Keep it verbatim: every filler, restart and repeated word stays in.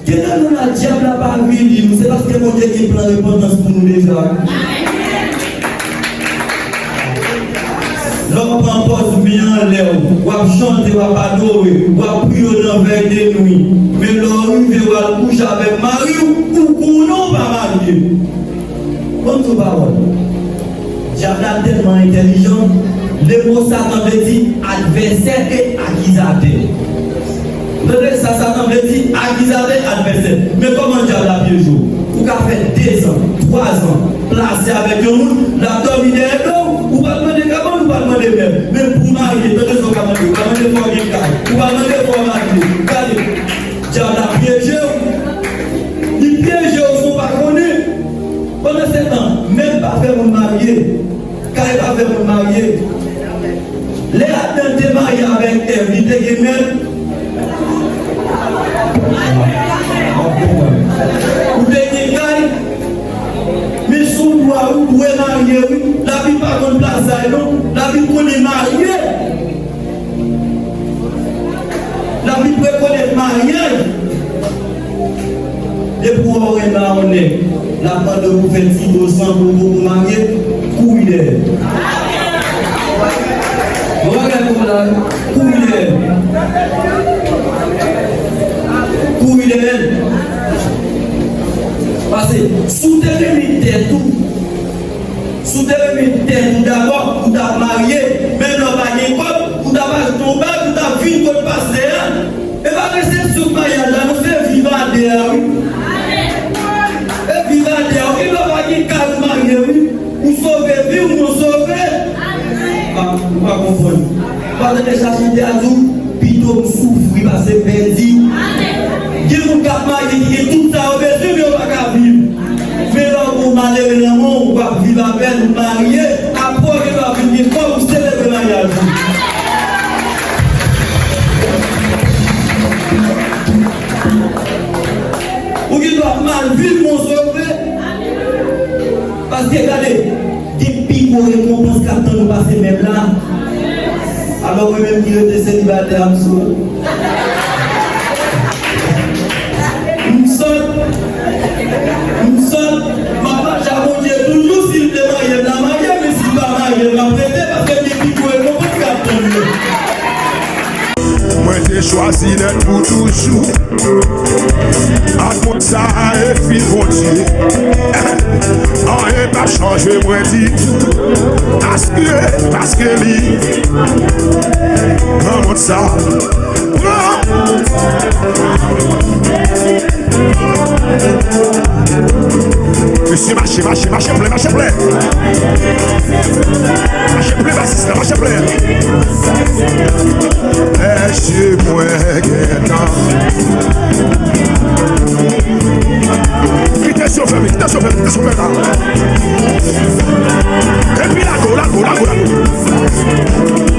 Gen nan nou la, dyab la pa vini nou, se paske Bondye gen plan repantans pou nou deja. Lè w pran pòz men anlè w, w ap chante, w ap adore, w ap priye nan vèy de nwi. Men lè w rive, w al kouche avèk mari w, ou konnen w pa marye. Ban m di w pawòl. Dyab la tèlman entèlijan, le mo Satan vle di advèsè e akizatè. Tande sa, Satan vle di akizatè, advèsè. Men kòman dyab la pyeje w? Ou ka fè dezan, twazan, plase avèk yon moun, l ap dòmi dèyè do w, ou pa t mande kabann, ou pa t mande mèb. Men pou w marye, tande sa w ka mande, ou pa mande fò w gen kay, ou pa mande fò w marye. Gade, dyab la pyeje w. Li pyeje w san w pa konnen. Pandan se tan, mèb pa fè moun marye. Kay pa fè moun marye. Lè Adan te marye avèk Èv, li te gen mèb? Ou te gen kay? Men sou dwa ou dwe marye, wi. Lavi pa konn plazay, non. Lavi konnen marye. Lavi rekonèt maryaj. Depi w wè w renmen a yon nèg, l ap mande w pou fè ti do san pou w poko marye, kouri dèyè l. Bon bagay pou la, kouri dèyè l. Kouri dèyè l. Paske si w te renmen tèt ou, si w te renmen tèt ou dabò, ou t ap marye, menm lè w pa gen kòb, ou t ap achte yon bag, ou t ap vin kot pastè a. E pa resepsyon k maryaj la, non, se viv a de a, wi. E viv a de a, wi. Lè w pa gen kay, ou marye, wi. Ou sove vi w, nou sove. Ah, ou pa konprann. Ou pa tande sa chante a di w, pito m soufri pase m pèdi. Gen moun k ap marye ki gen tout sa yo bezwen, men yo pa ka viv. Men lè w gon malere nan men w, w ap viv avè l, ou marye, apre w gen dwa vin gen kòb, ou selebre maryaj ou. Ou gen dwa mal viv, men w sove. Paske gade, gen pi gwo rekonpans k ap tann ou pase mèb la. Alò mwen menm ki rete selibatè a, m sou. M sòt. M sòt. M ap mache a Bondye toujou, si l te marye, m ta marye, men si l pa marye, m ap rete, paske gen pi gwo rekonpans k ap tann mwen. Mwen te chwazi nèt pou toujou. Ak moun sa e fi Bondye. Anyen pa chanje mwen ditou. Paske, paske li. Pran moun sa. Pran. Mesye, mache, mache, mache plen, mache plen. Mache plen, basis la, mache plen. Mesye, mwen gentan. Kite sofè, kite sofè, kite sofè la. Epi lago, lago, lago, lago.